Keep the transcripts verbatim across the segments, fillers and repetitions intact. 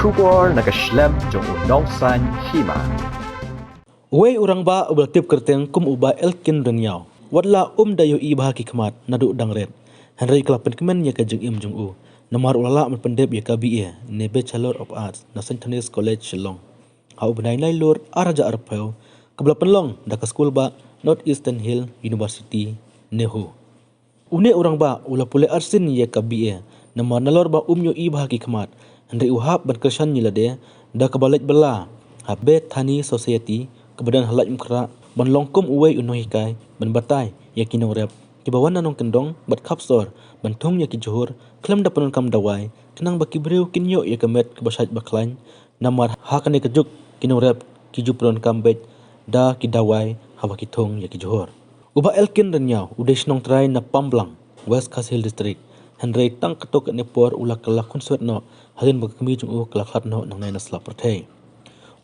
Khubor na ka shlem jong u Nongsaiñ Hima. Uwei u rangbah uba la tip kyrteng kum u Bah Elkin Rynñiaw, wat la um da ïohi bha ki khmat naduh dang rit, hynrei ka la pynkmen ïa ka jingim jong u namar u la lah ban pyndep ïa ka B A ne Bachelor of Arts na Saint Anthony's College Shillong ha u bnai Nailur ar hajar arphew, kaba la pynlong da ka skul bah North Eastern Hill University, NEHU. Une u rangbah u la pule arsien ïa ka B A namar nalor ba um ïohi bha ki khmat, hynrei u hap ban kyrshan ïa lade da kaba leit bylla ha Bethany Society kaba don ha Laitumkhrah ban long kum uwei u nonghikai ban batai ïa ki nongrep kiba wan na nongkyndong bad khapsor ban thung ïa ki jhur khlem da pyndonkam dawai, khnang ba ki briew kin ïoh ïa ka met kaba shait ba khlaiñ, namar ha kane ka juk ki nongrep ki ju pyndonkam beit da ki dawai haba ki thung ïa ki jhur. U Bah Elkin Rynñiaw u dei shnong trai na Pamblang, West Khasi Hills District, hynrei tang katto katne por u la kylla khunswet noh hadien ba ka kmie jong u ka la khlad noh nangne na sla pyrthei.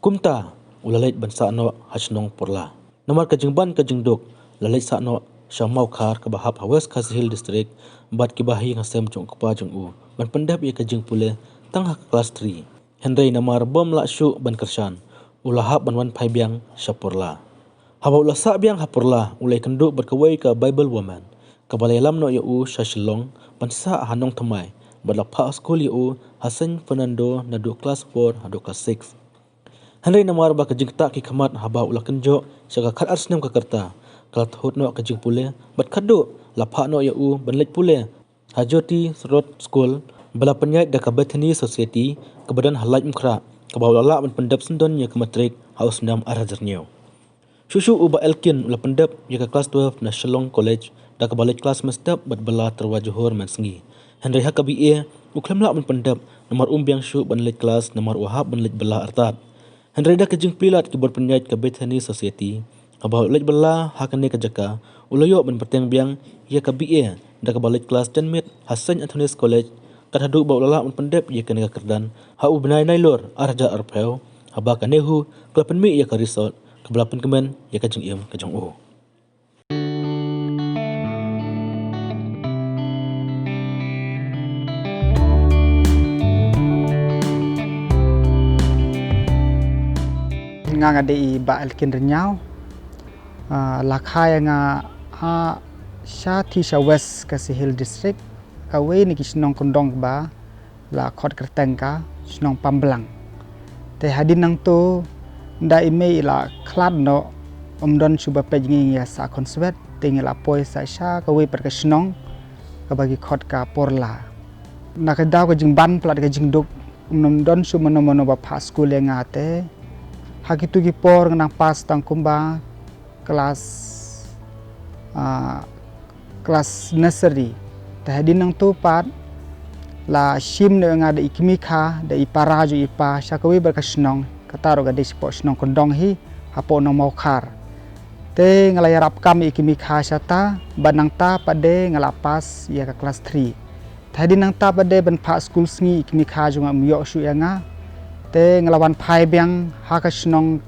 Kumta u la leit ban sah noh ha shnong Pyrla. Namar ka jingban ka jingduk, la leit sah noh sha Mawkhar kaba hap ha West Khasi Hills District bad kiba ha ïing ha sem jong u kpa jong u ban pyndep ïa ka jingpule tang ha ka klas three. Hynrei namar bym lah shuh ban kyrshan, u la hap ban wan phai biang sha Pyrla. Haba u la sah biang ha Pyrla, u la ïakynduh bad kawei ka Bible Woman kaba la ïalam noh ïa u sha Shillong ban sah ha Nongthymmai, bad la phah skul ïa u ha Saint Fernando naduh klas four haduh klas six. Hynrei namar ba ka jingktah ki khmat haba u la kynjoh sha ka khatar snem ka rta, ka la thut noh ka jingpule, bad khatduh la phah noh ïa u ban leit pule ha Jyoti Srot School ba la pynïaid da ka Bethany Society kaba don ha Laitumkhrah, kaba u la lah ban pyndep syndon ïa ka matrik ha u snem ar hajar hynñiew. Shuh shuh u Bah Elkin u la pyndep ïa ka klas twelve na Shillong College da kaba leit klas mynstep bad bylla tyrwa jhur mynsngi. Hynrei ha ka B A u khlem lah ban pyndep namar um biang shuh ban leit klas namar u hap ban leit bylla artat. Hynrei da ka jingplie lad ki bor pynïaid ka Bethany Society, haba u leit bylla ha kane ka jaka, u la ïoh ban bteng biang ïa ka B A da kaba leit klas ten miet ha Saint Anthony's College, kat haduh ba u la lah ban pyndep ïa kane ka kyrdan ha u bnai Nailur ar hajar arphew, haba ka NEHU ka la pynmih ïa ka result kaba la pynkmen ïa ka jingim ka jong u. Nga nga dei i Bah Elkin Rynñiaw. Ah, la kha ïa nga ha sha Thisha West Khasi Hills District, kawei na ki shnong kyndong kaba la khot kyrteng ka shnong Pamblang. Te hadien nangto, da i mei i la khlad noh, ym don shuh ba peit ngi, ngi ïa sah khunswet, te ngi la poi sah sha kawei pat ka shnong kaba ki khot ka Pyrla. Na ka daw ka jingban palat ka jingduk, ym don shuh mano mano ba phah skul ïa nga te. Ha kito ki por nga nang pass tang kumba klas, ah, klas nursery. Te hadien nangto pat la shim noh ïa nga da i kmie kha, da i para jong i pa, sha kawei pat ka shnong, kata ruh ka dei shapoh shnong kyndong hi, hapoh Nongmawkhar. Te nga la ïarap kam ïa i kmie kha shata, bad nangta pat de nga la pass ïa ka klas three. Te hadien nangta pat de ban phah skul sngi i kmie kha jong nga ym ïoh shuh ïa nga. Te nga la wan phai biang ha ka shnong,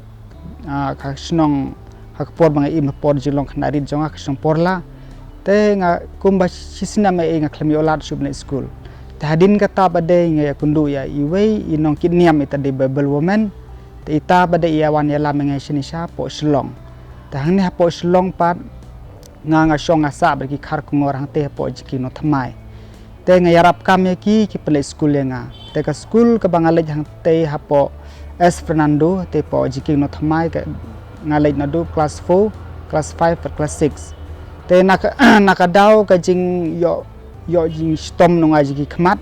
ah, ka shnong, ha ka por ba nga im ha por jinglong khynnah rit jong nga, ka shnong Pyrla. Te nga kumba shi snem ei ei nga khlem ïoh lad shuh ban leit skul. Te hadien kata pat de nga ïakynduh ïa iwei i nongkit niam, ita dei Bible Woman. Te ita pat de i ïa wan ïalam ïa nga shane shapoh Shillong. Te hangne hapoh Shillong pat nga, nga shong nga sah bad ki khar kongor hangtei hapoh J K Nongthymmai. Te nga ïarap kam ïa ki, ki pynleit skul ïa nga. Te ka skul kaba nga leit hangtei hapoh S Fernando, te hapoh J K Nongthymmai, ka, nga leit naduh klas four, klas five bad klas six. Te na ka, na ka daw ka jingïoh, ïoh jingshitom nong ai jong ki khmat.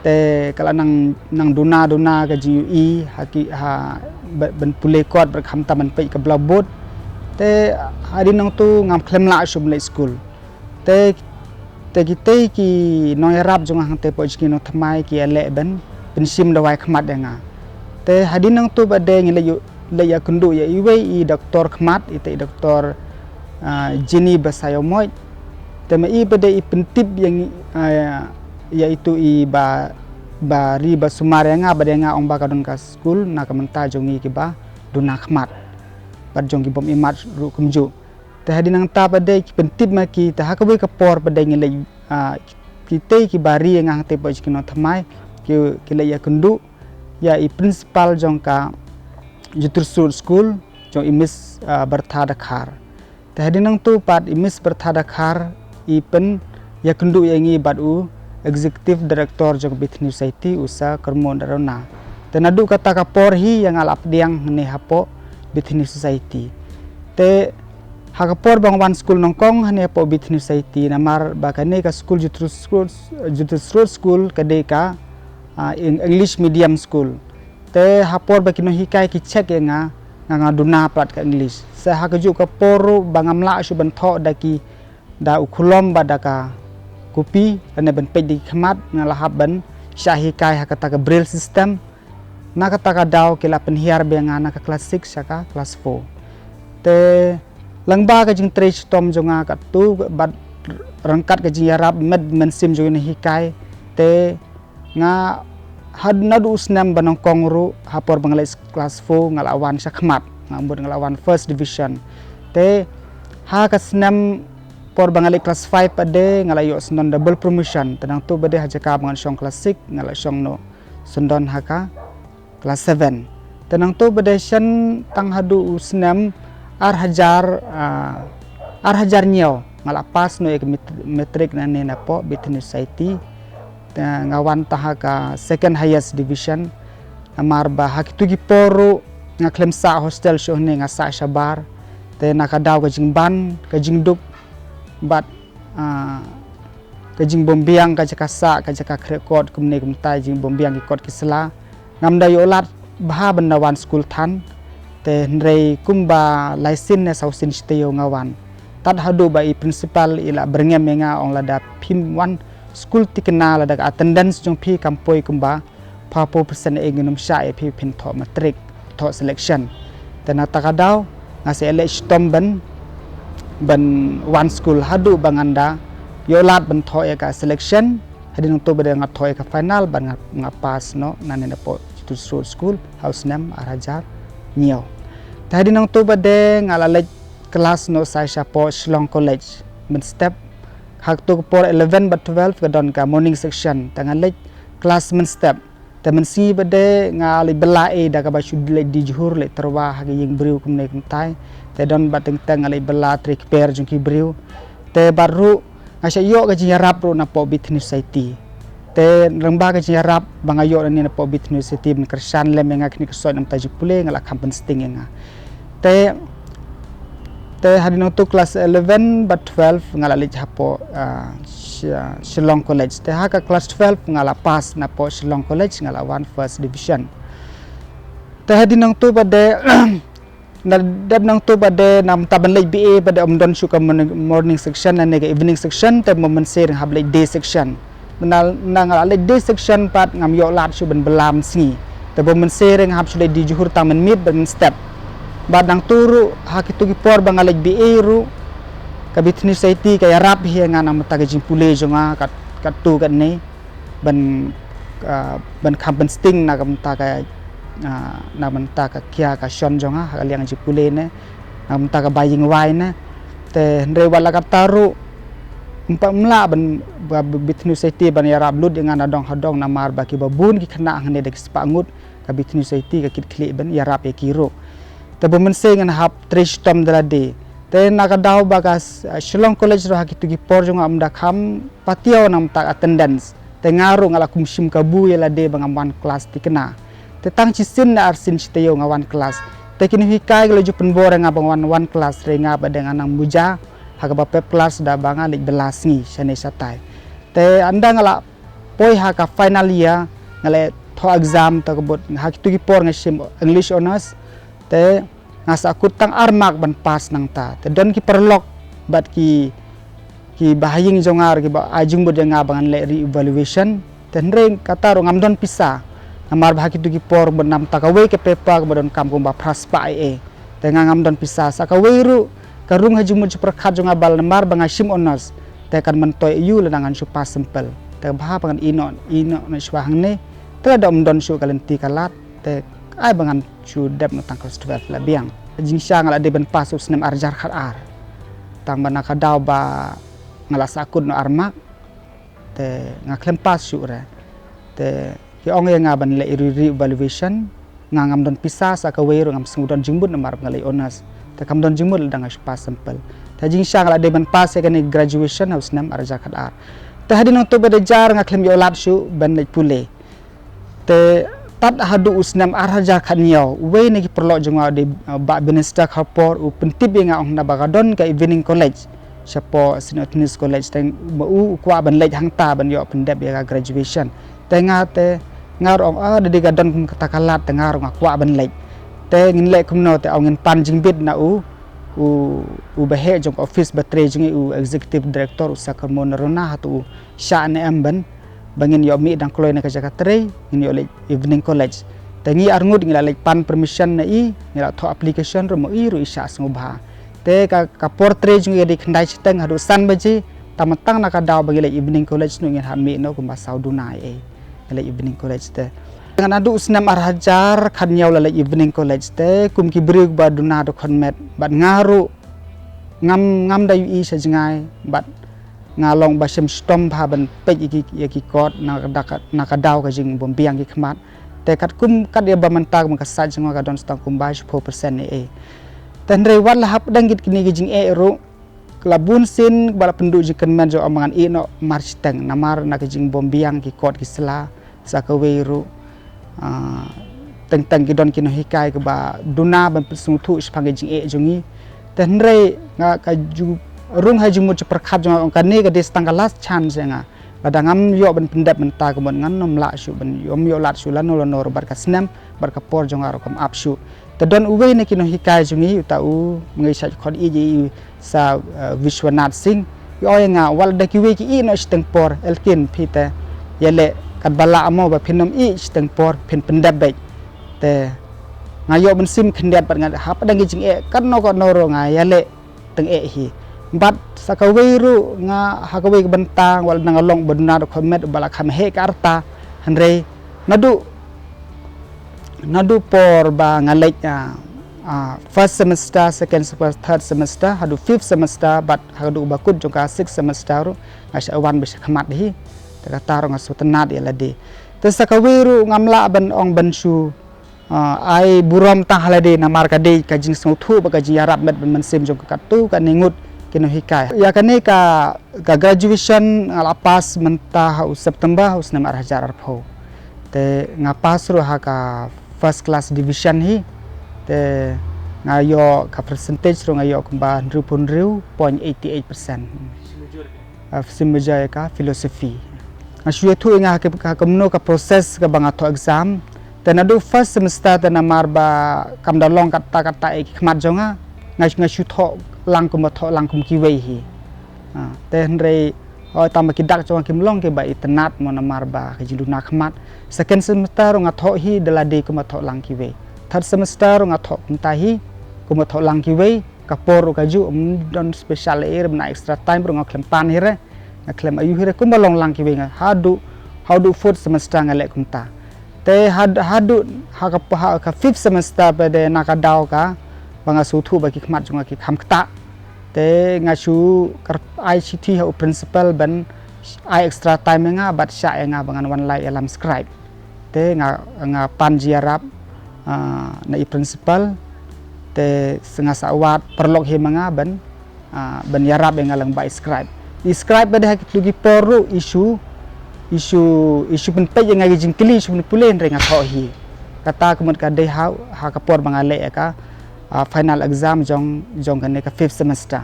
Te ka la nang, nang duna, duna ka jingïohi ha ki, ha, ba, ban pule kot bad khamtam ban peit ka blackboard. Te hadien nangto ngam khlem lah shuh ban leit skul. Te, te kitei ki nongïarap jong nga hangtei hapoh J K Nongthymmai ki ïaleh ban, ban shim dawai khmat ïa nga. Te hadien nangto pat de ngi leit ïa, leit ïakynduh ïa iwei i doktor khmat, ita i doktor, ah, Jenny Basaiawmoit. Te ma i pat de i pyntip ïa ngi, ah, ïa itu i ba, ba ri ba sumar ïa nga, bad ïa nga ong ba ka don ka skul na ka bynta jong ngi kiba duna khmat. Bad jong ki bym imat ruh kumjuh. Te hadien nangta pat de ki pyntip ma ki, te ha kawei ka por pat de ngi leit, ah, kitei kiba ri ïa nga hangtei hapoh J K Nongthymmai, ki, ki leit ïakynduh, ïa i principal jong ka Jutrush Road School, jong i Miss, ah, Bertha Dkhar. Te hadien nangtu pat i Miss Bertha Dkhar i pynïakynduh ïa ngi bad u Executive Director jong Bethany Society, u Sir Kyrmon Darona. Te naduh kata ka por hi ïa nga la pdiang hangne hapoh Bethany Society. Te ha ka por ba nga wan skul nyngkong hangne hapoh Bethany Society, namar ba kane ka skul Jutrush Road, Jutrush Road School ka dei ka, ah, Eng-, English medium school. Te ha por ba ki nonghikai ki check ïa nga, nga, nga duna pat ka English. Sa ha kajuh ka por ruh ba ngam lah shuh ban thoh da ki, da u khulom bad da ka kopi, lane ban peit da ki khmat, nga la hap ban shah hikai ha kata ka braille system. Na kata ka daw ki la pynhiar biang nga na ka class six sha ka class four. Te lyngba ka jingtrei shitom jong nga katto bad ryngkat ka jingïarap met mynsiem jong ki nonghikai, te nga, had naduh u snem ba nyngkong ruh, ha por ba nga leit class four nga la wan sha khmat, nga mut nga la wan first division. Te ha ka snem por ba nga leit class five pat de nga la ïoh syndon double promotion. Te nangtu pat de ha jaka ba ngan shong class six nga la shong noh syndon ha ka class seven. Te nangtu pat de shen tang haduh u snem ar hajar, ah, ar hajar hynñiew nga la pass noh ïa ka met-, matric nangne napoh Bethany Society. Te nga wan tang ha ka second highest division. Namar ba ha kitu ki por ruh nga khlem sah hostel shuh ne, nga sah shabar. Te na ka daw ka jingban, ka jingduk bad, ah, ka jingbymbiang ka jaka sah, ka jaka khreh kot kumne kumtai, jingbymbiang ki kot ki sla, ngam da ïoh lad bha ban da wan skul than. Te hynrei kumba lai sien ne saw sien shi taïew nga wan. Tad haduh ba i principal i la byrngem ïa nga, ong lada phim wan skul thikna, lada ka attendance jong phi kam poi kumba phaw phew percent, eh, ngin ym shah ïa phi phin thoh matric, thoh selection. Te na kata ka daw nga sa leh shitom ban, ban wan skul haduh ba ngan da ïoh lad ban thoh ïa ka selection. Hadien nangtu pat de nga thoh ïa ka final bad nga, nga pass noh nangne napoh Jutrush Road School ha u snem ar hajar hynñiew. Te hadien nangtu pat de nga la leit class noh sa shapoh Shillong College mynstep. Ha katu ka por eleven bad twelve ka don ka morning section, te nga leit class mynstep. Te mynsngi pat de nga leit bylla ei da kaba shu leit die jhur, leit tyrwa ha ki ïing briew kumne kumtai. Te don bad teng teng nga leit bylla trei kper jong ki briew. Te bad ruh nga shah ïoh ka jingïarap ruh napoh Bethany Society. Te lyngba ka jingïarap ba nga ïoh nangne napoh Bethany Society ban kyrshan lem ïa nga, kine ki soit namar ka jingpule, nga la kham pynsting ïa nga. Te, te hadien nangtu class eleven bad twelve nga la leit hapoh, ah, Shi-, Shillong College. Te ha ka class twelve nga la pass napoh Shillong College, nga la wan first division. Te hadien nangtu pat de, na dep nangtu pat de, na mynta ban leit B A pat de ym don shuh ka morning, morning section lane ka evening section, te mo mynsiem nga hap leit day section. Mynta nga la leit day section pat ngam ïoh lad shuh ban bylla mynsngi. Te mo mynsiem nga hap shu leit die jhur tang mynmiet bad mynstep. Bad nangtu ruh ha kitu ki por ba nga leit B A ruh, ka Bethany Society ka ïarap hi ïa nga na ka bynta ka jingpule jong nga kat, katto katne ban, ah, ban kham pynsting na ka bynta ka, ah, na ka bynta ka khia ka shon jong nga ha ka liang jingpule ne, na ka bynta ka bai ïing wai ne. Te hynrei wat la katta ruh ym pat, ym lah ban, ba, ba, Bethany Society ban ïarap lut ïa nga na dong ha dong, namar ba kiba bun ki khynnah hangne da ki spah ngut, ka Bethany Society ka kit khlieh ban ïarap ïa ki ruh. Te mo mynsiem ngan hap trei shitom da lade. Te na ka daw ba ka s-, Shillong College ruh ha kitu ki por jong nga ym da kham patiaw na ka bynta attendance. Te nga ruh nga la kum shim kabu ïa lade ba ngam wan class thikna. Te tang shisien ne arsien shi taïew nga wan class. Te ki nonghikai ki la ju pynbor ïa nga ba ngan wan, wan class, hynrei nga pat de nga nang muja ha kaba pep class da ba nga leit bylla sngi shane shatai. Te ynda nga la poi ha ka final year, nga la thoh exam, te ka mut ha kitu ki por nga shim English honours. Te nga sahkut tang ar mark ban pass nangta. Te don ki paralok bad ki, kiba ha ïing jong nga ruh kiba ai jingmut ïa nga ba ngan leh re-evaluation. Te hynrei kata ruh ngam don pisa. Namar ba ha kitu ki por ba na ka bynta kawei ka paper kaba donkam kumba phra spah ei ei. Te nga ngam don pisa. Sa kawei ruh ka rung ha jingmut jingpyrkhat jong nga ba namar ba nga shim honours, te kan myntoi aïu lada ngan shu pass simple. Te bha ba ngan ïehnoh, ïehnoh noh shuwa hangne. Te lada ym don shuh ka lynti ka lad, te ai ba ngan shu dep noh tang class twelve la biang. Jingshisha nga la dei ban pass u snem ar hajar khat ar. Tang ba na ka daw ba nga la sahkut noh ar mark, te nga khlem pass shuh re. Te Ki ong ïa nga ban leh re-evaluation, nga ngam don pisa, sa kawei ruh ngam sngew don jingmut namar ba nga leh honours. Te kam don jingmut lada nga shu pass simple. Te jingshisha nga la dei ban pass ïa kane graduation ha u snem ar hajar khatar. Te hadien nangta ba da jar nga khlem ïoh lad shuh ban leit pule. Te tad haduh u snem ar hajar khathynñiew, uwei na ki paralok jong nga u dei, uh, Bah Binister Kharpor, u pyntip ïa nga, ong hynda ba ka don ka evening college shapoh Saint Anthony's College, te ma u u kwah ban leit hangta ban ïoh pyndep ïa ka graduation. Te nga te nga ruh ong, ah, da dei ka don kum kata ka lad te nga ruh nga kwah ban leit. Te ngin leh kumno, te ong ngin pan jingbit na u, u, u baheh jong ka office ba trei jong ngi, u executive director, u Sir Karmo Noronha, hato u shah ne em ban ba ngin ïoh mih dang kloi na ka jaka trei, ngin ïoh leit evening college. Te ngi arngut ngi la leit pan permission na i, ngi la thoh application ruh, ma i ruh i shah sngewbha. Te ka, ka por trei jong ngi ka dei khyndai shiteng haduh san baje, tang ma tang na ka daw ba ngi leit evening college noh ngin hap mih noh kumba saw duna ei ei. Ngi leit evening college te. Ngan naduh u snem ar hajar khathynñiew la leit evening college te, kum ki briew ba duna dkhot met, bad nga ruh ngam, ngam da ïohi sha jngai, bad nga long ba shem shitom bha ban peit ïa ki, ïa ki kot na ka, na ka daw ka jingbym biang ki khmat. Te katkum kat ïa ba mynta kum ka sait jong nga ka don sa tang kumba shiphew percent ei ei. Te hynrei wat la hapdeng kit kine ki jingeh ruh, la bun sien ba la pynduh jingkyrmen jong nga ba ngan ïeh noh marshiteng namar na ka jingbym biang ki kot ki sla, sa kawei ruh, ah, teng teng ki don ki nonghikai kiba duna ban pynsngewthuh shaphang ki jingeh jong ngi. Te hynrei nga ka ju rung ha jingmut jingpyrkhat jong nga, ong kane ka dei sa tang ka last chance ïa nga. Lada ngam ïoh ban pyndep mynta ka mut ngan nym lah shuh ban ym ïoh lad shuh lano lano ruh bad ka snem bad ka por jong nga ruh kam ap shuh. Te don uwei na ki nonghikai jong ngi, uta u, ma ngi shait khot ïa i, i Sir, eh, Vishwanath Singh. I ong ïa nga, wat lada kiwei ki ïeh noh shiteng por, hynrei phi te ïaleh katba lah mo ba phin nym ïeh shiteng por, phin pyndep beit. Te nga ïoh mynsiem khyndiat bad nga hapdeng ki jingeh katno katno ruh nga ïaleh tyngeh hi. Bad sa kawei ruh nga ha kawei ka bynta wat lada nga long ba duna dkhot met ba la kham heh ka rta, hynrei naduh, naduh por ba nga leit, ah, ah, first semester, second semester, third semester, haduh fifth semester, bad haduh ba kut jong ka sixth semester ruh nga shah wan beit sha khmat hi. Te kata ruh nga sngewtynnat ïa lade. Te sa kawei ruh ngam lah ban ong ban shu, ah, ai burom tang ha lade namar ka dei ka jingsngewthuh bad ka jingïarap met bad mynsiem jong ka katto katne ngut ki nonghikai. Ïa kane ka, ka graduation nga la pass mynta ha u September ha u snem ar hajar arphew. Te nga pass ruh ha ka first class division hi. Te nga ïoh ka percentage ruh nga ïoh kumba hynriewphew hynriew point eighty eight percent. Ah, sim ba jia ïa ka philosophy. Nga shu ïathuh ïa nga ha ka, ha kumno ka process kaba nga thoh exam. Te naduh first semester te namar ba kam da long katta katta ïa ki khmat jong nga, nga, nga shu thoh lang kumba thoh lang kum kiwei hi. Ah, te hynrei, oh, tang ba ki dak jong nga kim long kiba itynnad mo namar ba ka jingduna khmat. Second semester ruh nga thoh hi da lade kumba thoh lang kiwei. Third semester ruh nga thoh kumta hi kumba thoh lang kiwei. Ka por ruh kajuh, ym don special ei ei re, ban ai extra time ruh nga khlem pan hi re, nga khlem aiu hi re, kumba long lang kiwei nga haduh, haduh fourth semester nga leh kumta. Te had-, haduh ha ka, ha ka fifth semester pat de na ka daw kaba nga sngewthuh ba ki khmat jong nga ki kham ktah. Te nga shu kyr-, ai shithi ha u principal ban ai extra time ïa nga bad shah ïa nga ba ngan wan lai ïalam scribe. Te nga, nga pan jingïarap, ah, na i principal. Te nga sa wad paralok hi ma nga ban, ah, ban ïarap ïa nga lyngba i scribe. I scribe pat de ha kito ki por ruh i shu, i shu, i shu pynpeit ïa nga ki jingkylli, i shu pynpule hynrei nga thoh hi. Kata ka mut ka dei ha, ha ka por ba nga leh ïa ka, ah, final exam jong, jong kane ka fifth semester.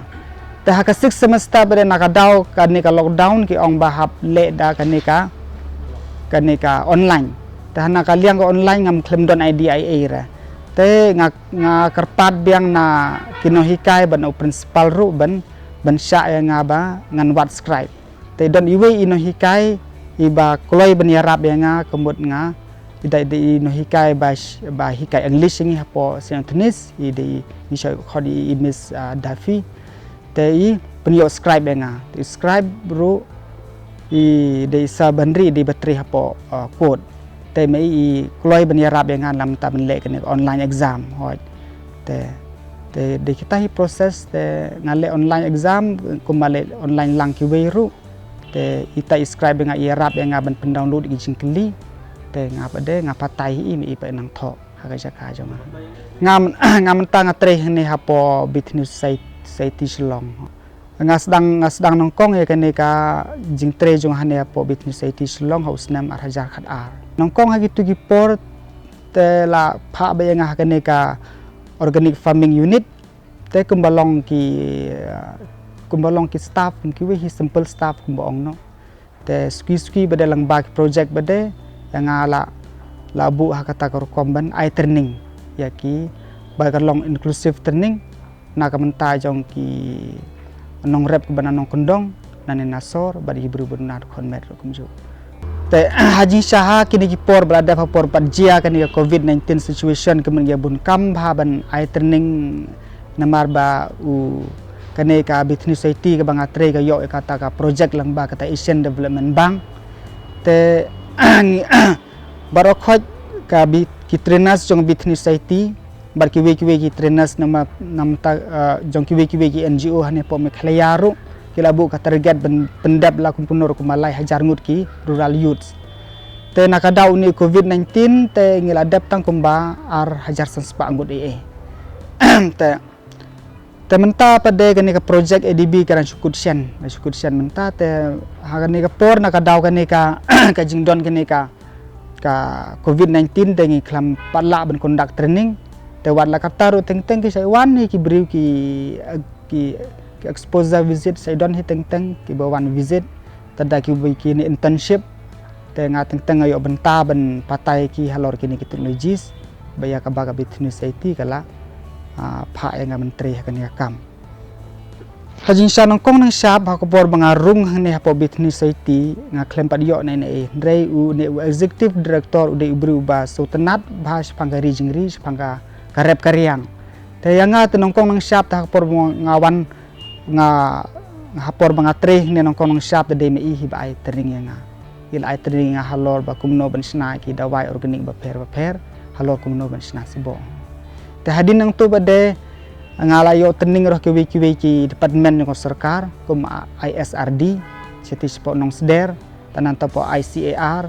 Te ha ka sixth semester pat de na ka daw kane ka lockdown ki ong ba hap leh da kane ka, kane ka online. Te ha na ka liang ka online ngam khlem don idea ei ei re. Te nga, nga kyrpad biang na ki nonghikai bad na u principal ruh ban, ban shah ïa nga ba ngan wad scribe. Te don iwei i nonghikai iba kloi ban ïarap ïa nga ka mut nga, i dei, dei i nonghikai ba sh-, ba hikai English ïa ngi hapoh Saint Anthony's, i dei i ngi shah khot i, i Miss, ah, Duffy. Te i pynïoh scribe ïa nga. Te i scribe ruh i dei i Sir Henry, i dei ba trei hapoh, ah, court. Te ma i i kloi ban ïarap ïa nga na ka bynta ban leh kane online exam, hooid. Te, te dei kita hi process, te nga leh online exam, kumba leh online lang kiwei ruh. Te ita i scribe ïa nga, i ïarap ïa nga ban pyndownload ki jingkylli. Te nga pat de nga patai hi i me i pat nang thoh ha ka jaka jong nga. Nga, nga mynta nga trei hangne hapoh Bethany Society Shillong. Nga sdang, nga sdang nyngkong ïa kane ka jingtrei jong nga hangne hapoh Bethany Society Shillong ha u snem ar hajar khat ar. Nyngkong ha kitu ki por te la phah beit ïa nga ha kane ka organic farming unit. Te kumba long ki, kumba long ki staff, kum kiwei hi simple staff kumba ong noh. Te suki suki ba dei lyngba ki project ba dei ïa nga la, la buh ha kata ka rukom ban ai training ïa ki, ba ka long inclusive training na ka bynta jong ki nongrep kiba na nongkyndong, na ne na sor, bad ki briew ba na khon met ruh kumjuh. Te ha jingshisha ha kine ki por ba la dep ha por pat jia kane ka covid nineteen situation, ka mut ïa bun kam bha ban ai training, namar ba u kane ka Bethany Society kaba nga trei ka ïoh ïa kata ka project lyngba kata Asian Development Bank. Te baroh khoit ka bi, ki trainers jong Bethany Society bad kiwei kiwei ki trainers namar, namar ta, eh, jong kiwei kiwei ki N G O hangne hapoh Meghalaya ruh ki la buh ka target ban pyndep la kumno kumno ruh kumba lai hajar ngut ki rural youths. Te na ka daw une covid nineteen te ngi la dep tang kumba ar hajar san spah ngut ei ei. Te, te mynta pat de kane ka project A D B ka dang shu kut shen, shu kut shen mynta. Te ha kane ka por na ka daw kane ka, ka jingdon kane ka, ka covid nineteen te ngi khlem pat lah ban conduct training. Te wat la katta ruh teng teng ki sa wan hi ki briew ki, ki, ki exposure visit, sa don hi teng teng kiba wan visit. Te da ki, kine internship, te nga teng teng nga ïoh bynta ban patai ki halor kine ki technologies ba ïa kaba ka Bethany Society ka la, ah, phah ïa nga ban trei ha kane ka kam. Ha jingshisha nyngkong nyngshap ha ka por ba nga rung hangne hapoh Bethany Society nga khlem pat ïoh ne ne ei, hynrei une u executive director u dei u briew uba sngewtynnat bha shaphang ka ri jingri, shaphang ka, ka rep ka riang. Te ïa nga te nyngkong nyngshap te ha ka por ba nga wan, nga, ha por ba nga trei hangne nyngkong nyngshap te dei ma i hi ba ai training ïa nga. I la ai training ïa nga halor ba kumno ban shna ki dawai organic bapher bapher, halor kumno ban shna sboh. Te hadien nangto pat de nga la ïoh training ruh kiwei kiwei ki department jong ka sorkar, kum I S R D, shatei shapoh Nongsder, te nangta hapoh I C A R,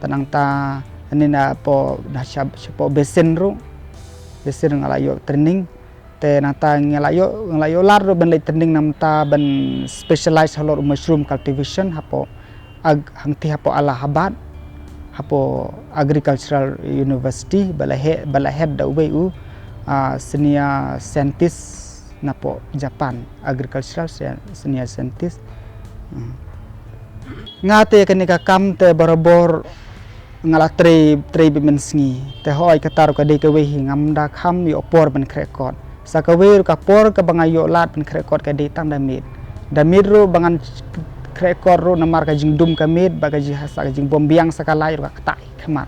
te nangta hangne na hapoh, na shap, shapoh Besen ruh. Besen nga la ïoh training. Te nangta nga la ïoh, nga la ïoh lad ruh ban leit training nangta ban specialize halor u mushroom cultivation hapoh ag-, hangtei hapoh Allahabad, hapoh Agricultural University, ba la he-, ba la head da uwei u, ah, senior scientist napoh Japan, agricultural sci-, senior scientist. Hmm. Nga te kane ka kam te barabor nga la trei, trei beit mynsngi. Te hooid kata ruh ka dei kawei hi, ngam da kham ïoh por ban khreh kot. Sa kawei ruh ka por kaba nga ïoh lad ban khreh kot ka dei tang da miet. Da miet ruh ba ngan khreh kot ruh namar ka jingdum ka miet, ba ka jing, ha sa ka jingbym biang sa ka light ruh ka ktah ha khmat.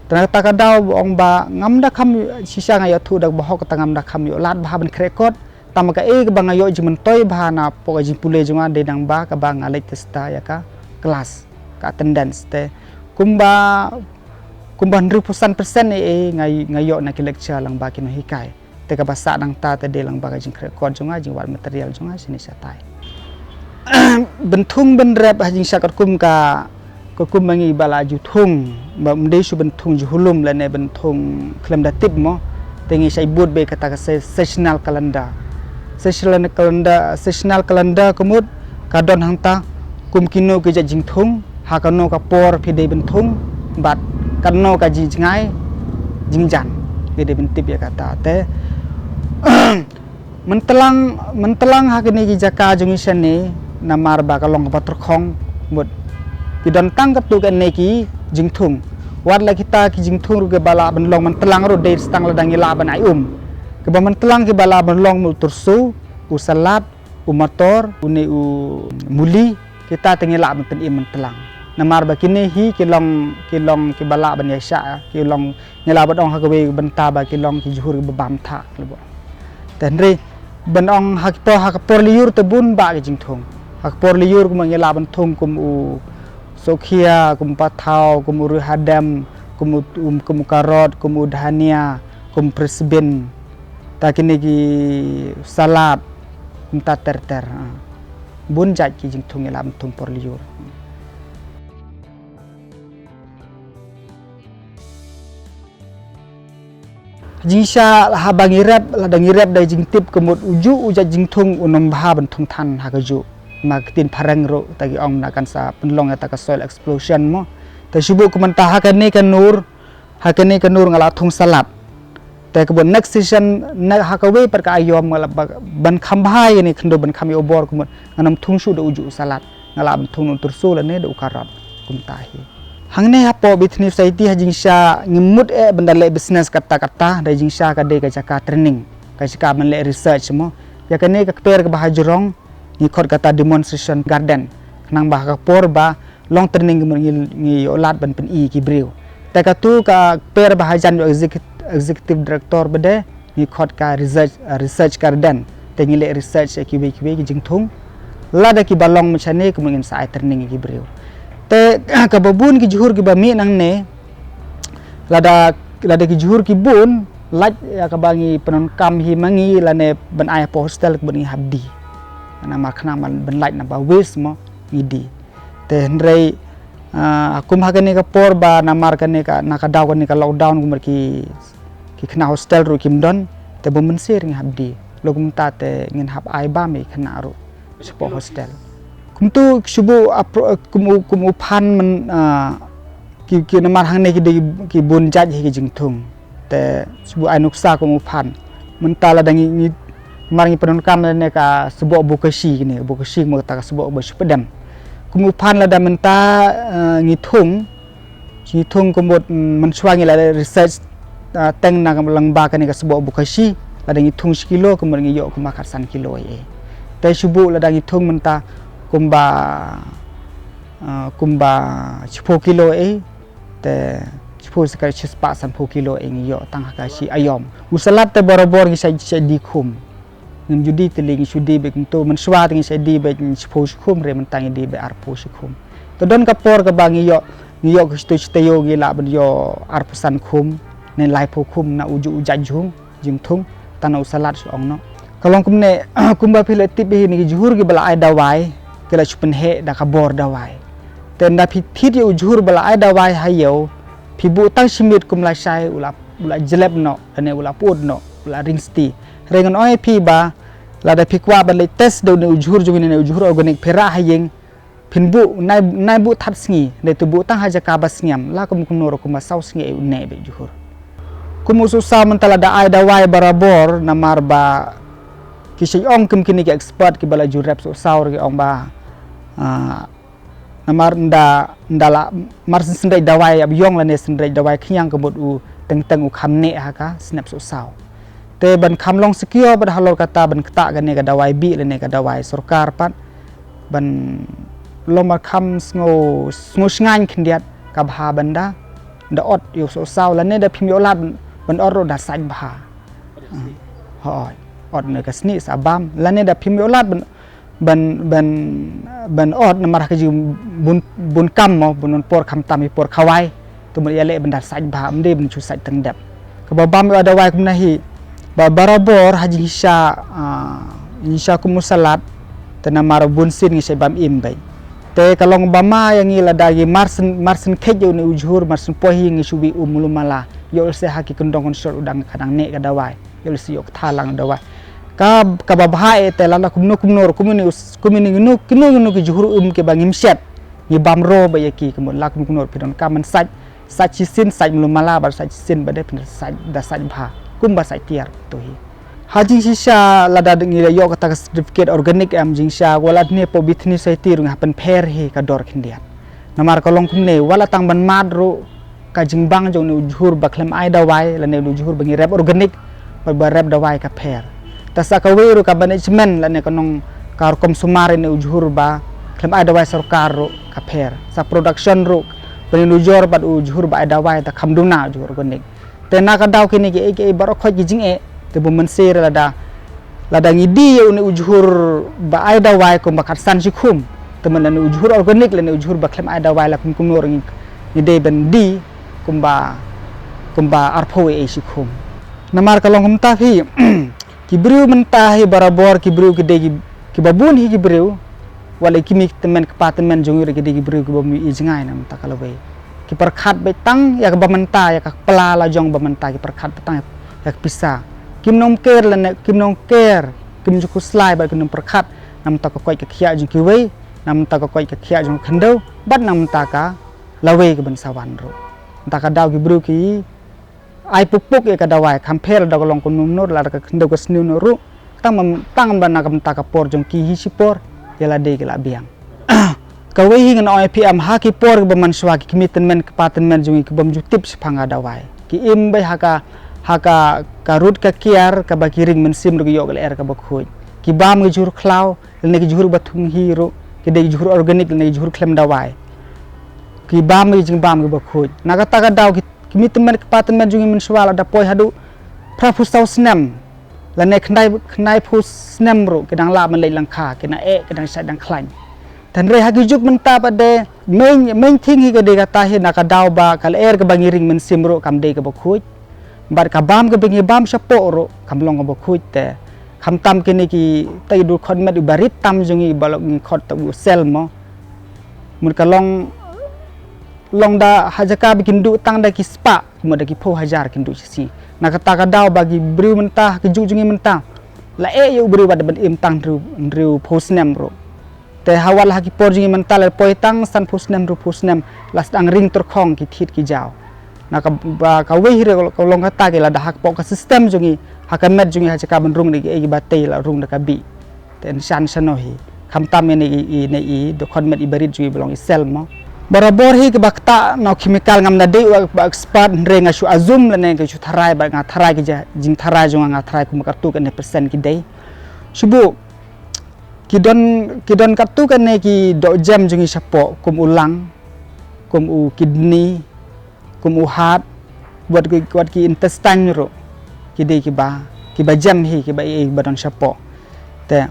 Te na kata ka daw ba ong ba ngam da kham, shisha nga ïathuh da ba hok kata ngam da kham ïoh lad bha ban khreh kot. Tang ba kaei kaba nga ïoh jingmyntoi bha napoh ka jingpule jong nga dei nang ba kaba nga leit testa ïa ka class, ka attendance te. Kumba, kumba hynriewphew san percent ei ei nga, nga ïoh na ki lecture lyngba ki nonghikai. Te kaba sah nangta te dei lyngba ka jingkhreh kot jong nga, jingwad material jong nga shane shatai. Bynthung bynrep ha jingshah katkum ka, katkum ba ngi ba la ju thung, ba ym dei shu bynthung ju hulum lane bynthung khlem da tip mo. Te ngi shah bud beit kata ka se-, seasonal calendar. Seasonal calendar, seasonal calendar ka mut ka don hangta kum kino ki jait jingthung, ha kano ka por phi dei bynthung, bad kano ka jingjngai jingjan. Phi dei ban tip ïa kata te. Myntlang, myntlang ha kine ki jaka jong ngi shane, namar ba ka long kaba tyrkhong, mut ki don tang katto katne ki jingthung. Wat la kita ki jingthung ruh kiba lah ban long myntlang ruh dei tang lada ngi lah ban ai um. Kiba myntlang kiba lah ban long mut u tyrso, u salad, u mator, une u muli, kita te ngi lah ban pynim myntlang. Namar ba kine hi ki long, ki long kiba lah ban ïaishah, ki long, ngi lah ban ong ha kawei ka bynta ba ki long ki jhur kiba bam thah, leh ba. Te hynrei ban ong ha ki por, ha ka por lyiur te bun bah ki jingthung. Ha ka por lyiur kumba ngi lah ban thung kum u sohkhia, kum u pathaw, kum u rui hadem, kum u, um, kum u karot, kum u dhania, kum u french bean. Ta kine ki salad, kumta ter ter, ha. Bun jait ki jingthung ngi lah ban thung por lyiur. Jingshisha haba ngi rep, lada ngi rep da jingtip ka mut u juh u jait jingthung un ym bha ban thung than ha ka juh. Ma ka ktien phareng ruh, ta ki ong mynta kan sa pynlong ïa ta ka soil explosion mo. Te shu buh kumta ha kane ka nur, ha kane ka nur nga la thung salad. Te ka bun next season, ne ha kawei pat ka aïom nga la ba, ban kham bha ïa kane khyndew ban kham ïa u bor ka mut ngan ym thung shuh da u juh u salad. Nga la ban thung na u tyrso lane da u karot kumta hi. Hangne hapoh Bethany Society ha jingshisha ngi mut eh ban da leh business katta katta, da jingshisha ka dei ka jaka training, ka jaka ban leh research mo. Ïa kane ka kper kaba ha jrong ngi khot kata demonstration garden. Khnang ba ha ka por ba long training ka mut ngi, ngi ïoh lad ban pyni ki briew. Te katu ka kper ba hajan ïa u execu-, executive director ba dei ngi khot ka research, uh, research garden. Te ngi leh research ïa kiwei kiwei ki jingthung. Lada kiba long ma shane ka mut ngin sa ai training ïa ki briew. Te kaba bun ki jhur kiba mih nangne, lada, lada ki jhur ki bun, lait ïa kaba ngi pyndonkam hi ma ngi lane ban ai hapoh hostel ka mut ngi hap die. Namar khnang ban, ban lait naba waste mo ngi die. Te hynrei, ah, kum ha kane ka por ba namar kane ka, na ka daw kane ka lockdown kumba ki, ki khynnah hostel ruh kim don, te ba mynsiem ngi hap die. Lo kumta te ngin hap ai bam ïa ki khynnah ruh shapoh hostel. Kumtu shu buh apro-, kum u, kum u phan myn, ah, ki, ki namar hangne ki dei ki bun jait hi ki jingthung. Te shu buh ai nuksa kum u phan. Mynta lada ngi, ngi, namar ngi pyndonkam lane ka sboh bokashi kine, bokashi mo kata ka sboh ba shu pdem. Kum u phan lada mynta, eh, ngi thung, ngi thung ka mut, mm, mynshuwa ngi la research, eh, teng na ka lang ba kane ka sboh bokashi, lada ngi thung shi kilo ka mut ngi ïoh kumba khatsan kilo ei ei. Te shu buh lada ngi thung mynta kumba, eh, kumba shiphew kilo ei. Te shiphew sa ka shispah sanphew kilo ei ngi ïoh tang ha ka shi aïom. U salad te barabor ngi shait, shait die khum. Ngim ju die tylli, ngi shu die beit kumto, mynshuwa te ngi shait die beit shiphew shi khum, hynrei mynta ngi die beit arphew shi khum. Te don ka por kaba ngi ïoh, ngi ïoh ka shiteng shiteng ïoh ngi lah ban ïoh arphew san khum ne laiphew khum na u juh u jait jhung jingthung, tang na u salad shu ong noh. Ka long kumne, kumba phi la tip hi ne ki jhur kiba la ai dawai ki la shu pynheh da ka bor dawai. Te ynda phi thied ïa u jhur ba la ai dawai ha ïew, phi buh tang shi miet kum lashai u la, u la jlep noh lane u la pyut noh, u la ring sti. Hynrei ngan ong ïa phi ba lada phi kwah ban leit test da une u jhur jong ngi ne u jhur organic phi rah ha ïing, phin buh nai, nai buh thad sngi, hynrei to buh tang ha jaka ba sngem, la kum kumno ruh kumba saw sngi ei u neh beit jhur. Kum u sohsaw mynta lada ai dawai barabor namar ba ki shait ong kum kine ki expert kiba la ju rep sohsaw ruh ki ong ba, ah, namar ynda, ynda la mar syn, synreit dawai ïap ïong lane synreit dawai khñiang ka mut u teng teng u kham neh ha ka snep sohsaw. Te ban kham long secure bad halor kata ban ktah kane ka dawai bih lane ka dawai sorkar pat ban long ba kham sngew, sngew shngaiñ khyndiat ka bha ban da, da ot ïa u sohsaw lane da phim ïoh lad ban, ban ot ruh da sait bha. Hooid, ot ne ka snieh sa bam lane da phim ïoh lad ban, ban, ban, ban ot namar ha ka jingbun, bun kam mo, bun, bun por khamtam hi por khawai. Te mut ïaleh ban da sait bha, ym dei ban shu sait tang dep. Kaba bam ïa dawai kumne hi ba barabor ha jingshisha, ah, jingshisha kum u salad te namar bun sien ngi shait bam im beit. Te ka long ba ma ïa ngi lada ngi mar syn, mar syn kheit ïa une u jhur, mar syn poi hi ngi shu wih um mulu mala. Ïoh lehse ha ki kyndong kynshor u dang, ka dang neh ka dawai. Ïoh lehse ïoh ktha lang dawai. Ka, kaba bha eh te lada kumno kumno ruh kumne u, kumne kino kino ki jhur um kiba ngim shet, ngi bam ro ba ïa ki ka mut la kumno kumno ruh phi donkam ban sait, sait shisien, sait mulu mala bad sait shisien bad dei phin sait da sait bha kumba sait tiar to hi. Ha jingshisha lada ngi la ïoh kata ka certificate organic em jingshisha wat la ne hapoh Bethany Society ruh ngi hap ban pher hi ka dor khyndiat. Namar ka long kumne wat la tang ban mad ruh ka jingbang jong une u jhur ba khlem ai dawai lane une u jhur ba ngi rep organic bad ba rep dawai ka pher. Te sa kawei ruh ka management lane ka nong ka rukom sumar une u jhur ba khlem ai dawai sorkar ruh ka pher. Sa production ruh ba une u jhur bad u jhur ba ai dawai te kham duna u jhur organic. Te na ka daw kine kiei kiei baroh khoit ki jingeh te ba mynsiem lada, lada ngi die ïa une u jhur ba ai dawai kumba khatsan shi khum. Te mynta une u jhur organic lane u jhur ba khlem ai dawai la kum kumno ruh ngi, ngi dei ban die kumba, kumba arphew ei ei shi khum. Namar ka long kumta hi ki briew mynta hi barabor ki briew ki dei ki, kiba bun hi ki briew. Wat la ki mih tymmen kpa tymmen jong ngi ruh ki dei ki briew kiba mih ïa jngai na mynta ka lawei. Ki pyrkhat beit tang ïa kaba mynta, ïa ka pla la jong ba mynta ki pyrkhat beit tang. ka pisa. Kim nang ker lane kim nang ker, kim ju khuslai bad kim nang pyrkhat na bynta ka koit ka khiah jong kiwei, na bynta ka koit ka khiah jong ka khyndew bad na bynta ka lawei kaban sa wan ruh. Mynta ka daw ki briew ki ai pukpuk ïa ka dawai, kham pher da ka long kumno kumno, lada ka khyndew ka sniew noh ruh, tang ba, tang ba na ka bynta ka por jong ki hi shipor ïa lade ki la biang. Kawei hi ngan ong ïa phi em, ha ki por kiba mynshuwa ki kmie tymmen kpa tymmen jong ngi kibym ju tip shaphang ka dawai, ki im beit ha ka, ha ka, ka rud ka kiar kaba ki ring mynsiem ruh ki ïoh ka lyer kaba khuid. Ki bam ki jhur khlaw lane ki jhur ba thung hi ruh, ki dei ki jhur organic lane ki jhur khlem dawai. Ki bam ki jingbam kiba khuid. Na kata ka daw ki kmie tymmen kpa tymmen jong ngi mynshuwa lada poi haduh phra phew saw snem lane khyndai, khyndai phew snem ruh ki dang lah ban leit lyngkha, ki dang eh, ki dang shait dang khlaiñ. Hynrei ha ki juk mynta pat de, main, main thing hi ka dei kata hi, na ka daw ba ka lyer kaba ngi ring mynsiem ruh kam dei kaba khuid, bad ka bam kaba ngi bam shapoh ruh kam long kaba khuid. Te khamtam kine kita ki dkhot met uba rit tam jong ngi ba long ngi khot ta u sel mo, mut ka long, long da ha jaka ba kin duh tang da ki spah, kumba da ki phew hajar kin duh shisngi. Na kata ka daw ba ki briew mynta, ki juk jong ngi mynta, la eh ïa u briew ba da ban im tang hynriew, hynriew phew snem ruh. Te ha wat la ha ki por jong ngi mynta la poi tang san phew snem, hynriew phew snem, la sdang ring tyrkhong ki thied ki jaw. Na ka, ba kawei hi ruh ka long kata, ki lada ha ka pok ka system jong ngi, ha ka met jong ngi, ha jaka ban rung da ki, eh, kiba tei la rung da ka bih. Te yn shan shano hi. Khamtam ïa ine i, ine i dkhot met iba rit jong ngi ba long i sel mo. Barabor hi kiba ktah na u chemical, ngam da dei uba expert, hynrei nga shu assume lane nga shu tharai, bad nga tharai ki ja, jingtharai jong nga, nga tharai kumba katto katne percent ki dei. Shu buh, ki don, ki don katto katne ki dohjem jong ngi shapoh, kum u lung, kum u kidney, kum u heart, wat ki, wat ki intestine ruh, ki dei kiba, kiba jem hi, kiba ïeit, kiba don shapoh. Te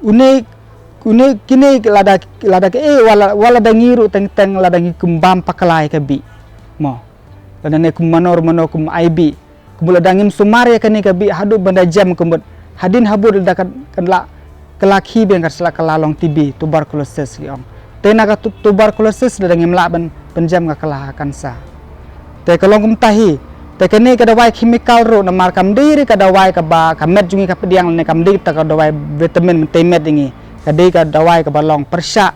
une, une kine lada, lada ka, eh, wat la, wat la da ngi ruh teng teng lada ngi kum bam pakla ïa ka bih mo, lada ne kum mano mano kum ai bih, kumba lada ngim sumar ïa kane ka bih haduh ban da jem, kumba hadien habud lada kan, kan la, ka la khih biang, kan sa la, ka la long T B, tuberculosis ki ong. Te na ka tu-, tuberculosis lada ngim lah ban, ban jem ka, ka la ha cancer. Te ka long kumta hi. Te kane ka dawai chemical ruh namar kam dei ruh ka dawai kaba ka met jong ngi ka pdiang, lane kam dei ta ka dawai vitamin mynta met ïa ngi. Ka dei ka dawai kaba long pyrshah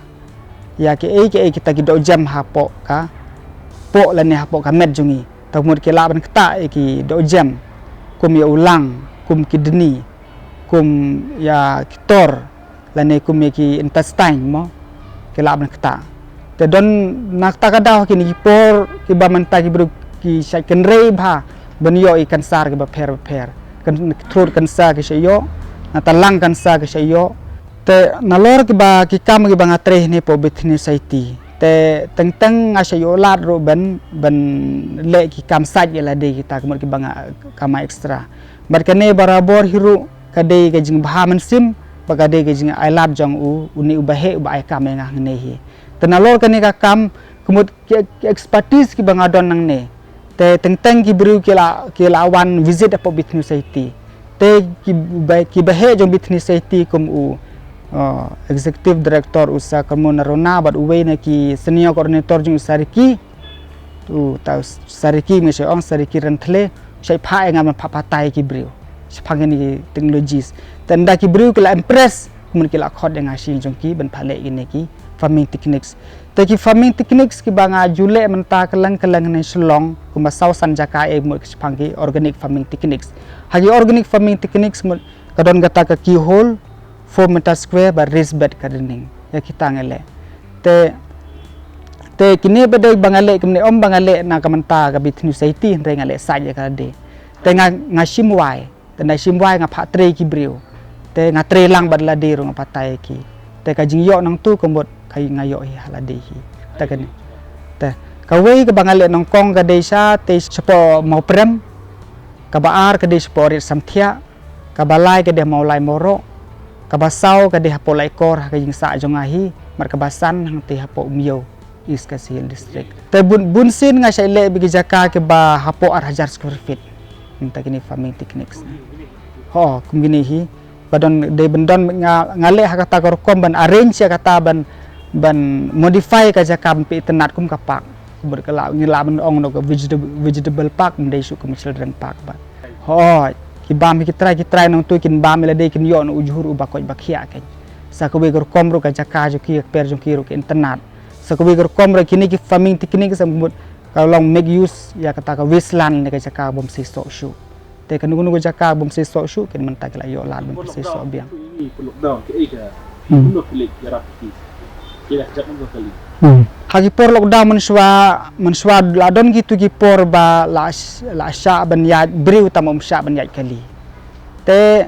ïa kiei kiei kita ki dohjem hapoh ka, poh lane hapoh ka met jong ngi. Te mut ki lah ban ktah ïa ki dohjem, kum ïa u lung, kum kidney, kum ïa ki tor, lane kum ïa ki intestine mo, ki lah ban ktah. Te don na kata ka daw kine ki por kiba mynta ki briew ki shait kynrei bha ban ïoh ïa ki cancer kiba pher bapher. Kan, throat cancer ki shait ïoh, nangta lung cancer ki shait ïoh. Te nalor kiba, ki kam kiba nga trei hangne hapoh Bethany Society, te teng teng nga shait ïoh lad ruh ban, ban leh ki kam sait ïa lade kita, ka mut kiba nga kam extra. Bad kane barabor hi ruh ka dei ka jingbha mynsiem, bad ka dei ka jingailad jong u, une uba heh uba ai kam ïa nga hangne hi. Te nalor kane ka kam, ka mut ki, ki expertise kiba nga don nangne, te teng teng ki briew ki la, ki la wan visit hapoh Bethany Society. Te kiba, kiba heh jong Bethany Society kum u, uh, Executive Director u Sir Karmon Arona, bad uwei na ki senior coordinator jong u Sir Ricky, u ta u Sir Ricky, me shait ong Sir Ricky Renthle, shait phah ïa nga ban phah batai ki briew shaphang kine ki technologies. Te ynda ki briew ki la impress, kumne ki la khot ïa nga sha jong ki ban phah leh kine ki farming techniques. Te ki farming techniques kiba nga ju leh mynta kylleng kylleng ne Shillong, kumba saw san jaka, eh, mut shaphang ki organic farming techniques. Ha ki organic farming techniques mut ka don kata ka keyhole, four meter square bad raised bed gardening. Ïa kita nga leh. Te, te kine pat de ba nga leh, kumne ym ba nga leh na ka bynta ka Bethany Society, hynrei nga leh sait ïa ka lade. Te nga, nga shim wai. Te ynda shim wai nga phah trei ki briew. Te nga trei lang bad lade ruh nga batai ïa ki. Te ka jingïoh nangtu ka mut ka nga ïoh hi ha lade hi. Te kane. Te kawei kaba nga leh nyngkong ka dei shatei shapoh Mawprem. Kaba ar ka dei shapoh Riat Samthiah. Kaba lai ka dei ha Mawlai Mawroh. Kaba saw ka dei hapoh Laitkor ha ka jingsah jong nga hi. Bad kaba san hangtei hapoh Umiew, East Khasi Hills District. Te bun, bunsien nga shait leh bad ki jaka kiba hapoh ar hajar square feet. Mynta kine farming techniques. Ho, kum kine hi. Ba don, dei ban don nga, nga leh ha kata ka rukom ban arrange ïa kata ban, ban modify ka jaka ban pynïaid itynnad kum ka park. Bad ka la ngi la ban ong noh ka vegetable, vegetable park, ym dei shuh ka children park ba. Hooid, ki bam hi ki trai, ki trai nangtu kin bam ïa lade, kin ïoh noh u jhur uba koit ba khiah kein. Sa kawei ka rukom ruh ka jaka jong ki, ka kper jong ki ruh ka internat. Sa kawei ka rukom ruh kine ki farming technique sa mut ka long make use ïa kata ka wasteland ne ka jaka bym seisoh shuh. Te kano kano ka jaka bym seisoh shuh, kin mynta ki la ïoh lad ban pynseisoh biang. Hmm. Hmm. Ha ki por lockdown mynshuwa, mynshuwa la don kitu ki por ba la, la shah ban ïaid briew tang ym shah ban ïaid kali. Te,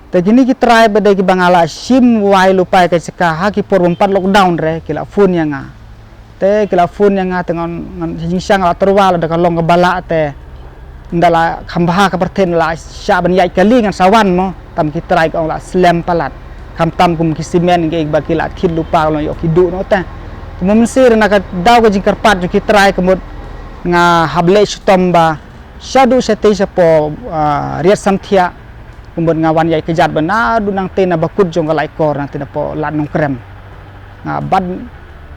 te kine ki trai ba dei kiba nga la shim wai lypa ïa ka jaka ha ki por bym pat lockdown re, ki la phone ïa nga. Te ki la phone ïa nga te ngan, ngan jingshisha nga la tyrwa lada ka long kaba lah te. Ynda la kham bha ka pyrthei la shah ban ïaid kali ngan sa wan mo. Tam ki trai ka ong la slem palat. Khamtam kum ki cement kiba ki la thied lypa ka long ïoh ki duh noh te. Te mo mynsiem na ka daw ka jingkyrpad jong ki trai ka mut nga hap leh shitom ba shaduh shatei shapoh, ah, Riat Samthiah. Kumba nga wan ïaid kjat ba naduh nangtei na ba kut jong ka Laitkor nangtei napoh Lad Nongkrem. Nga bad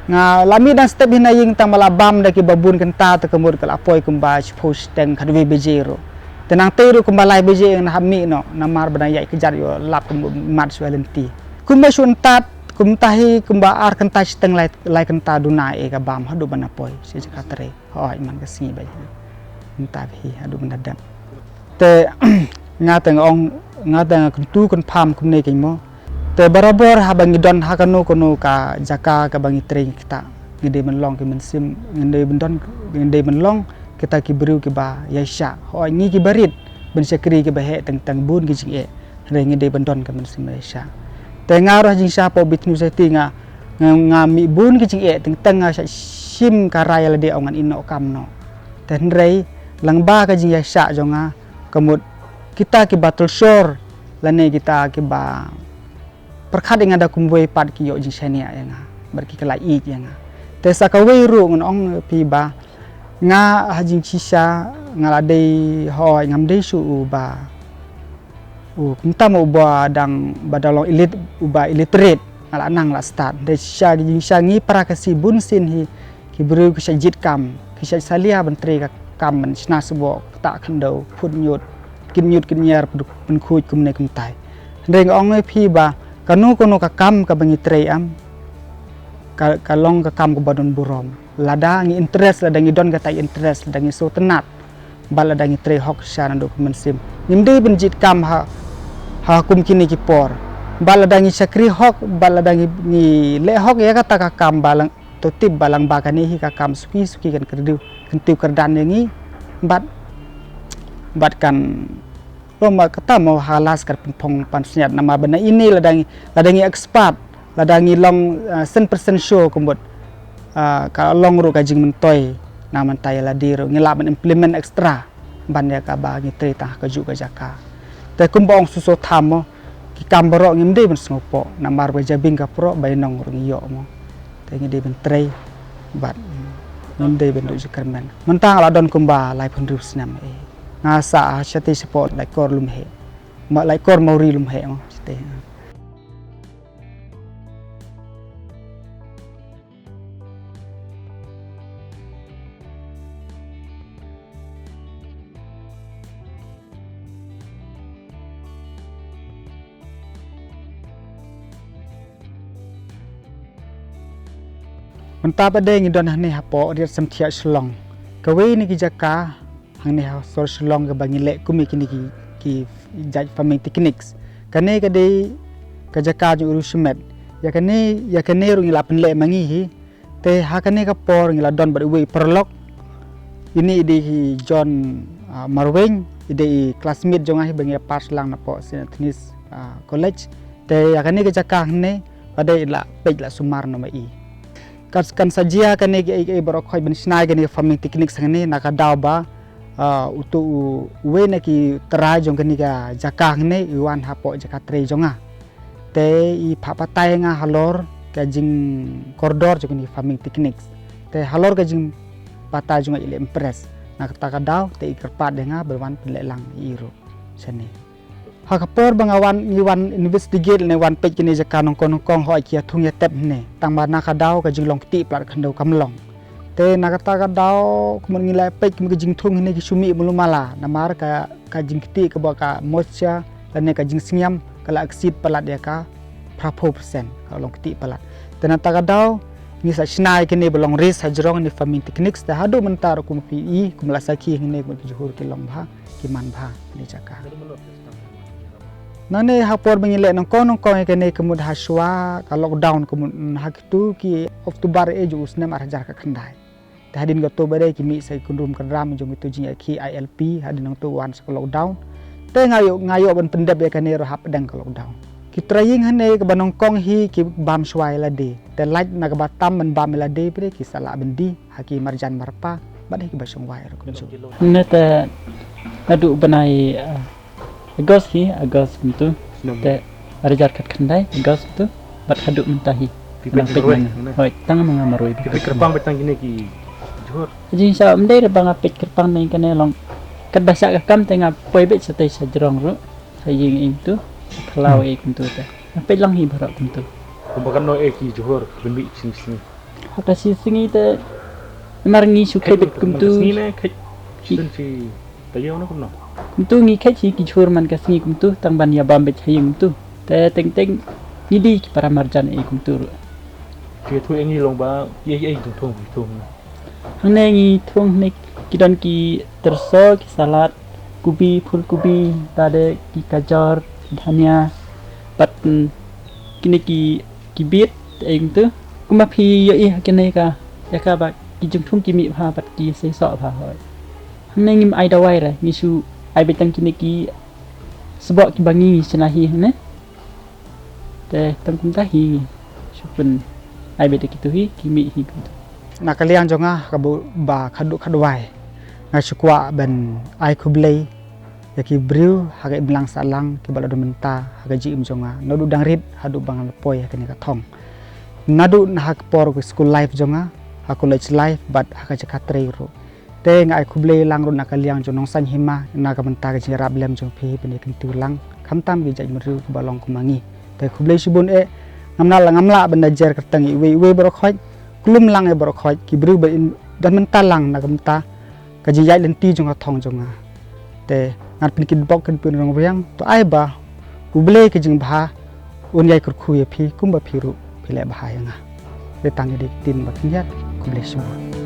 nga la mih dang step hi na ïing tang ba la bam da kiba bun kynta te ka mut ka la poi kumba shiphew shiteng khatwei baje ruh. Te nangtei ruh kumba lai baje nga hap mih noh namar ba dang ïaid kjat ïoh lap kumba mat shuwa lynti. Kumba shu yntat kumta hi kumba ar kynta shiteng lai, lai kynta duna eh ka bam haduh ba na poi sha jaka trei. Hooid man ka sngi ba hi. Mynta hi haduh mynta dep. Te nga te nga ong, nga te nga kyntu kynpham kumne kein mo. Te barabor haba ngi don ha kano kano ka jaka kaba ngi trei kita, ngi dei ban long ki mynsiem, ngi dei ban don, ngi dei ban long kita ki briew kiba ïaishah. Hooid ngi kiba rit ban shakri kiba heh teng teng bun ki jingeh. Hynrei ngi dei ban don ka mynsiem ïaishah. Te nga ruh jingshisha hapoh Bithnu Society nga, nga, nga mih bun ki jingeh teng teng nga shah shim ka rai ïa lade ong ngan ïeh noh kam noh. Te hynrei lyngba ka jingïaishah jong nga ka mut kita kiba tylshor lane kita kiba pyrkhat ïa nga da kumwei pat ki ïoh jingshaniah ïa nga bad ki kylla ïeit ïa nga. Te sa kawei ruh ngan ong phi ba nga ha jingshisha nga la dei hooid ngam dei shuh uba u kumta mo uba dang ba dang long elit uba illiterate nga la nang la stad. Dei shisha ki jingshisha ngi para Khasi bun sien hi ki briew ki shah jied kam ki shah salia ban trei ka kam ban shna sboh ktah khyndew phut ñiut kit ñiut kit ñiar pynkhuid kumne kumtai. Hynrei nga ong ïa phi ba kano kano ka kam kaba ngi trei em ka, ka long ka kam kaba don burom. Lada ngi interest, lada ngi don kata interest, lada ngi sngewtynnat. Bad lada ngi trei hok shisha naduh ka mynsiem. Ngim dei ban jied kam ha, ha kum kine ki por. Bad lada ngi shakri hok, bad lada ngi, ngi leh hok ïa kata ka kam ba lang to tip ba lang ba kane hi ka kam suki suki kan kyntiew, kyntiew kyrdan ïa ngi. Bad, bad kan long ma kata mo ha last kan pynphong pansngiat namar ba na ine lada ngi, lada ngi expert, lada ngi long, ah, cent percent sure kumba, ah, ka long ruh ka jingmyntoi na mynta ïa lade ruh ngi lah ban implement extra ban ïa kaba ngi trei tang ha kajuh ka jaka. Te kumba ong Soso Tham mo ki kam baroh ngim dei ban sngewpoh namar ba jabieng ka proh ba ïa nong ruh ngi ïoh mo. Te ngi dei ban trei bad ngim dei ban duh jingkyrmen. Mynta nga la don kumba laiphew hynriew snem eh. Nga sah ha shatei shapoh Laitkor Lumheh. Ma Laitkor Mawri Lumheh mo shatei. Mynta pat de ngi don hangne hapoh Riat Samthiah Shillong. Kawei na ki jaka hangne ha sor Shillong kaba ngi leh kum ïa kine ki, ki jait farming techniques. Kane ka dei ka jaka jong u riewshimet. Ïa kane, ïa kane ruh ngi la pynleh ma ngi hi. Te ha kane ka por ngi la don bad uwei u paralok. Ine i dei i John, ah, Marwein, i dei i classmate jong nga hi ba ngi ïa pass lang napoh Saint Anthony's, ah, College. Te ïa kane ka jaka hangne pat de i la peit la sumar noh ma i. Kan, kan sa jia kane kiei kiei baroh khoit ban shna ïa kane farming techniques hangne na ka daw ba, ah, uto u, uwei na ki trai jong kane ka jaka hangne i wan hapoh jaka trei jong nga. Te i phah pathai ïa nga halor ka jingkordor jong kine farming techniques. Te halor ka jingbatai jong nga i la impress. Na kata ka daw te i kyrpad ïa nga ban wan pynleh lang ïa i ruh shane. Ha ka por ba nga wan, ngi wan investigate ne wan peit kine jaka nyngkong nyngkong hooid ki ïathung ïatep hangne. Tang ba na ka daw ka jinglong kti palat khyndew kam long. Te na kata ka daw kumno ngi la peit kumno ka jingthung hynne ki shu mih malu mala namar ka ka jingkti kaba ka moisture lane ka jingsngiam ka la exceed palat ïa ka phra phew percent ka long kti palat. Te na kata ka daw ngi sa shna ïa kine ba long risk ha jrong ne farming techniques te haduh mynta ruh kumno phi i kumno la sakhi hynne kumno ki jhur ki long bha ki man bha ne jaka. Nangne ha por ba ngi leh nyngkong nyngkong ïa kane ka mut ha shuwa ka lockdown ka mut ha kitu ki October eh jong u snem ar hajar khatkhyndai. Te hadien kato ba dei ki mih sa ki kynrum kynram jong kitu jingïakhih I L P hadien nangtu wan sa ka lockdown. Te nga ïoh nga ïoh ban pyndep ïa kane ruh hapdeng ka lockdown. Ki trai ïing hangne kaba nyngkong hi ki bam shuwa ïa lade. Te lait na kaba tam ban bam ïa lade phi dei ki sa lah ban die ha ki marjan marpa bad hi kiba shong wai ruh kumjuh. Hangne te naduh bnai August hi, August kumtu. Te ar hajar khatkhyndai August kumtu. Bad haduh mynta hi. Phi peit marwei. Hoi, tang ma nga marwei. Phi peit kyrpang bad tang kine ki jhur. Jing sa mdei re ba nga peit kyrpang ne kane long. Kat ba sa ka kam te nga poi beit sa te sa jrong ruh. Sa ïing ïing tu. Khlaw ei kumtu te. Nga peit lang hi baroh kumtu. Kumba kan no ei ki jhur, bynbi sing sing. Ha ka shi sngi te namar ngi shu khait beit kumtu. Sngi ne khait. Shisien shi taïew ne kumno? Kumtu ngi khait shi ki jhur man ka sngi kumtu tang ban ïa bam beit ha ïing kumtu. Te teng teng ngi die ki para marjan ei kumtu ruh. Phi ïathuh ïa ngi long ba ei ei jingthung phi thung. Hangne ngi thung hangne ki don ki tyrso ki salad kubi phul kubi bad ki gajor dhania bad kine ki ki bit eng tu. Kumba phi ïohi ha kane ka ïa ka ba ki jingthung ki mih bha bad ki seisoh bha hoi. Hangne ngim ai dawai re ngi shu ai beit tang kine ki sboh kiba ngi shna hi hangne. Te tang kumta hi shu pyn ai beit kitu hi ki mih hi kumtu. Na ka liang jong nga ka ba khadduh khadwai nga shu kwah ban ai khublei ïa ki briew ha ka imlang sahlang kiba la don mynta ha ka jingim jong nga naduh dang rit haduh ba ngan poi ha kane ka thong. Naduh na ha ka por ka school life jong nga, ha college life bad ha ka jaka trei ruh. Te nga ai khublei lang ruh na ka liang jong Nongsaiñ Hima na ka mynta ka jingïarap lem jong phi ban ïakyntu lang khamtam ki jaitbynriew kiba long kum ma ngi. Te khublei shibun eh ngam lah ngam lah ban da jer kyrteng iwei iwei baroh khoit, khlem lang eh baroh khoit ki briew ba don mynta lang na ka mynta ka jingïaid lynti jong ka thong jong nga. Te ngan pynkit bok kan pynrong riang to ai ba U Blei ka jingbha un ïai kyrkhu ïa phi kumba phi ruh phi leh bha ïa nga. Te tang ïa dei ktien ba khyndiat. Khublei shibun.